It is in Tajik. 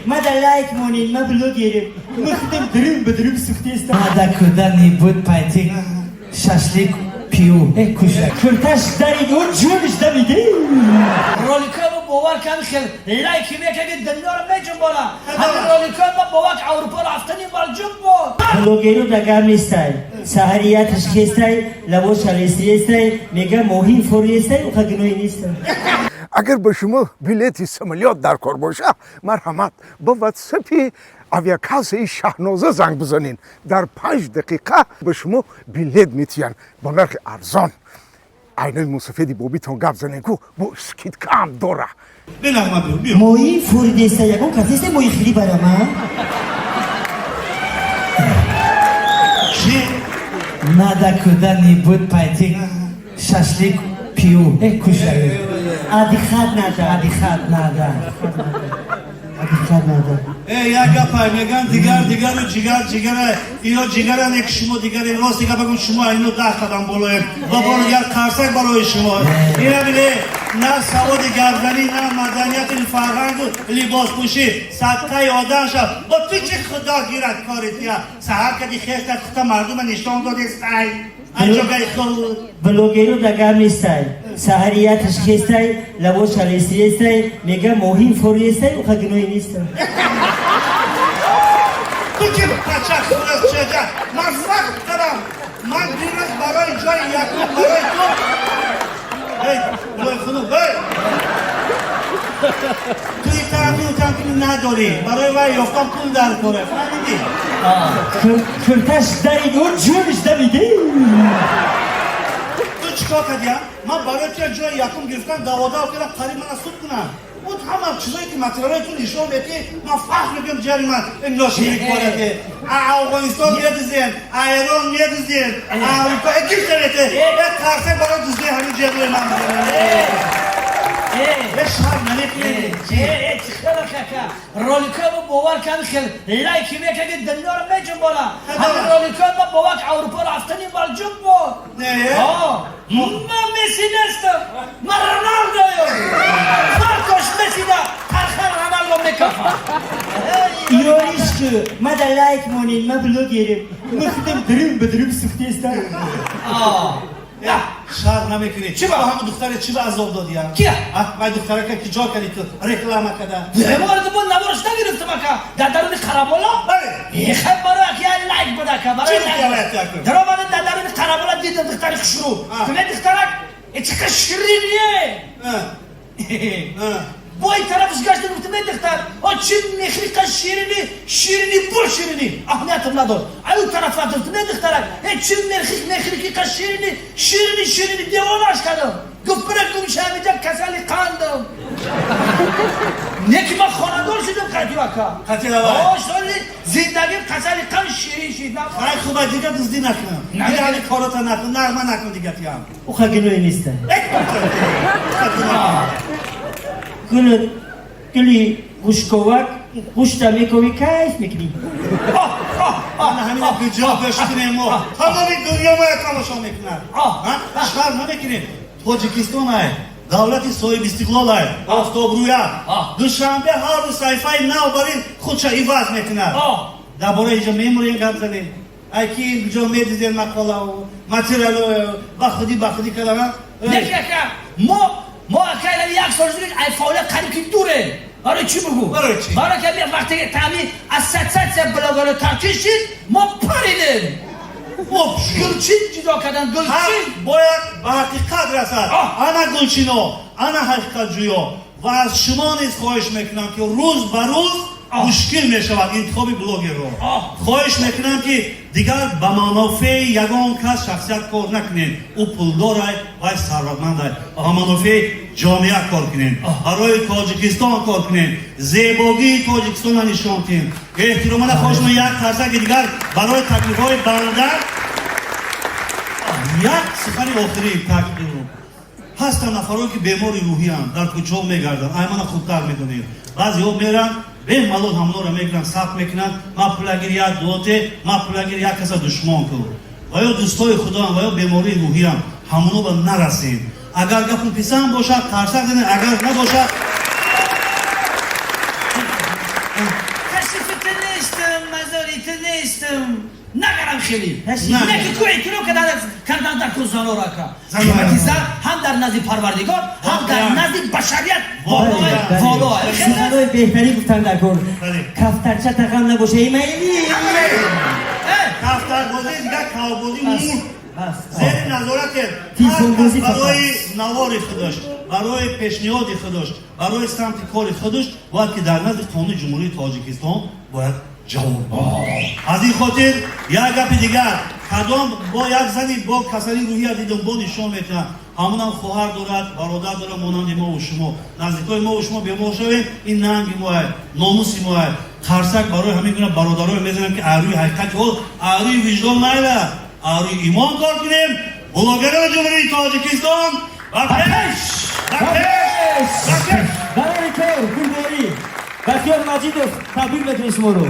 Мада лайк монин, ма блогерим. Мыхдым дырым быдырым сухтеста. Надо куда-нибудь пойти шашлык пью, кушать. Курташ дарид, он ҷониш дамиде. Роликои бовар кан хел лайки мекаги дунёро меҷунбона. Ҳамин роликои ма бовар Аврупо рафтани бар ҷунбон. Блогеру дагар нестай. Саҳарияташ хестай, лавоша лесиестай, мега моҳин фориестай, уха гуноҳи нестай. Агар ба шумо билети самолёт дар кор боша, марҳамат, ба ватсапи авиакассаи Шаҳноза занг бизанед. Дар 5 дақиқа ба шумо билет метиҳанд бо нархи арзон. Айнои мусафеди бобитон гап занед, ку бо скидкаам дора. Бинағма, биё, биё. Моҳи форидестай, ягон кас нестай моҳи хири барама? Чи? Надо куда-нибудь пойти шашлык пью, кушать. Отдыхать надо. Отдыхать надо. Отдыхать надо. Э, як гапай меган, дигар дигару ҷигар ҷигара, ино ҷигара не, ки шумо дигаре. Рости гап бигӯм, шумо ино 10 қадам болоем ва бори дигар қарсак барои шумо. Ина биле, на саводи гапзанӣ, на маданияти фарҳангу либоспӯшӣ, садқаи одам шав. Бо ту чи худо гирад кори тия? Саҳар кади хеста, хута мардума нишон додестай анҷогаи худ. Блогеру дагар нестай. Саҳарияташ хестай, лавоша лесиестай, мега моҳин фориестай, уха гуноҳи нестай. Ту ки пача хурас чеҷа, ман вақт дорам. Ман дирӯз барои ҷои якум барои ту. Эй, булои хунук, эй! Ту итарафи утам ки надорӣ, барои вай ёфтан пул дар коре, фаҳмидӣ? Курташ дарид, он ҷониш дамиде. Ту чӣ кор кардия? Ман барои ту ҷои якум гирифтан даводав кардам, қариб мана суд кунам. Буд ҳама чизое ки материалҳои ту нишон медиҳӣ, ман фахр мекунам, ҷари ман ношири корате. Афғонистон медузем, Эрон медузем, Аврупо гирифтарете. Э, қарсак барои дуздии ҳамин ҷеброи ман бизанем. Э, шарм намекунӣ? Э, чихела кака. Роликои ма бовар кан хел лайки мекаги дунёро меҷунбона. Ҳамин роликои ма бовар Аврупо рафтани бар ҷунбон. Не? Ман Месси нестам, ман Роналдоем. Фарқош Мессида тархан Роналдо мекафа. Ёришку, мада лайк монин, ма блогерим. Мыхдым дырым быдырым сухтестай. Шарм намекунӣ? Чӣ ба? Ба ҳамон духтаре чӣ ба азоб додия? Кия? Вай духтарака ки ҷо кардӣ, ту реклама када. Беморди бо наворш нагирифтам, ака. Дар даруни қарабола? Бале. Хай, барои як я лайк буд, ака. Барои Чӣ лайк. гуфти лайк якун? Даромадем, дар даруни қарабола дидам духтари хушрӯ. Ту духтарак, э, чӣ қадр шириние. Бо ин тарафш гаштем, гуфтем: «Эй духтар, о чӣ мехри, қа ширинӣ, ширинӣ, бур ширинӣ». Аҳамиятам надод. Ай ӯ тараф рафтем, гуфтем: «Эй духтарак, э, чӣ мехри ки қа ширинӣ, ширинӣ, ширинӣ». Девонаш кардам. Гуфт: «Бира гумша ҳамиҷа, касали қандам». Не ки ман хонадор шудам қати ака. Қати давай. О, соли зиндагим касали қанд ширин шид. Хай, хуба, дига дуздӣ накун. На. Дига ҳали корота накун, нағма накун дига тиям. Уха гуноҳи нестай. Гули гули гӯшковак гӯшта мековӣ, кайф мекунӣ. Ана ҳамина куҷо бешкунем мо? Тамоми дунё моя тамошо мекунад. Шарм намекунем? Тоҷикистон ай, давлати соҳибистиқлол ай, офтобрӯя. Душанбе ҳар рӯз саҳифаи нав бар ин худша иваз мекунад. Дар бораи инҷо мемурем, гап занем. Ай ки куҷо медидем мақолаву материало ба худӣ кардана. Не, ака, мо ака як сол шуд, ай фаъолият қариб ки дурем. Барои чӣ бугӯ? Барои чӣ? Барои ки вақте ки таъми ассотсиатсия блогерро ташкил шид, мо паридем. Гулчин ҷудо кардан, Ҳақ гулчин. бояд ба ҳақиқат расад. Ана гулчино, ана ҳақиқатҷӯё. Ва аз шумо низ хоҳиш мекунам, ки рӯз ба рӯз мушкил мешавад интихоби блогерро. Хоҳиш мекунам, ки дигар ба манофеи ягон кас, шахсият кор накунед, ӯ пулдорай, вай сарватмандай. Ба манофеи ҷомеа кор кунед, барои Тоҷикистон кор кунед, зебогии Тоҷикистонро нишон диҳем. Эҳтиромона хоҳиш мекунам, як қарсаки дигар барои таклифҳои банда. Як сухани охирӣ таклиф. Ҳастанд нафарое ки бемори рӯҳиянд, дар кӯчаҳо мегарданд. Ай мана хубтар медонед, баъзеҳо меранд, бемалол ҳамонро мегиранд, сабт мекунанд: «Ма пулагир як дуоте, ма пулагир як каса душмон кун». Ва ё дӯстои худоам, ва ё бемории рӯҳиям, ҳамоно ба нарасед. Агар гапу писанд бошад, қарсак занед, агар набошад. Ам хели. На. Не ки ку эътироф кардан дар ку занора ака. Занора. Қимати зан ҳам дар назди Парвардигор, ҳам дар Воқеан. назди башарият Воқеан. воло. Суханои беҳтарин гуфтан дар кор. Бале. Кафтарча тақам набоша, имайли. Кафтарбозӣ дигар кавбозӣ мурд. Бас. Зери назорате. Телефонбозӣ фақат. Барои навори худаш, барои пешниҳоди худаш, барои самти кори худаш бояд ки дар назди қонуни Ҷумҳурии Тоҷикистон бояд ҷавоб. Аз ин хотир як гапи дигар: кадом бо як зани бо касали рӯҳия дидум, бо нишон метиҳам, ҳамонам хоҳар дорад, бародар дорад, монанди мову шумо, наздикои мову шумо. Бемор шавем, ин нанги моа, номуси моа. Қарсак барои ҳамин гуна бародарое мезанам, ки арӯи ҳақиқати ҳол, арӯи виҷдон майла, арӯи имон кор кунем. Блогерони Ҷумҳурии Тоҷикистон, ба пеш, ба пеш, ба пеш! Барои кор, гулборӣ. Бахтиёр Маҷидов, табрик мекунем шуморо.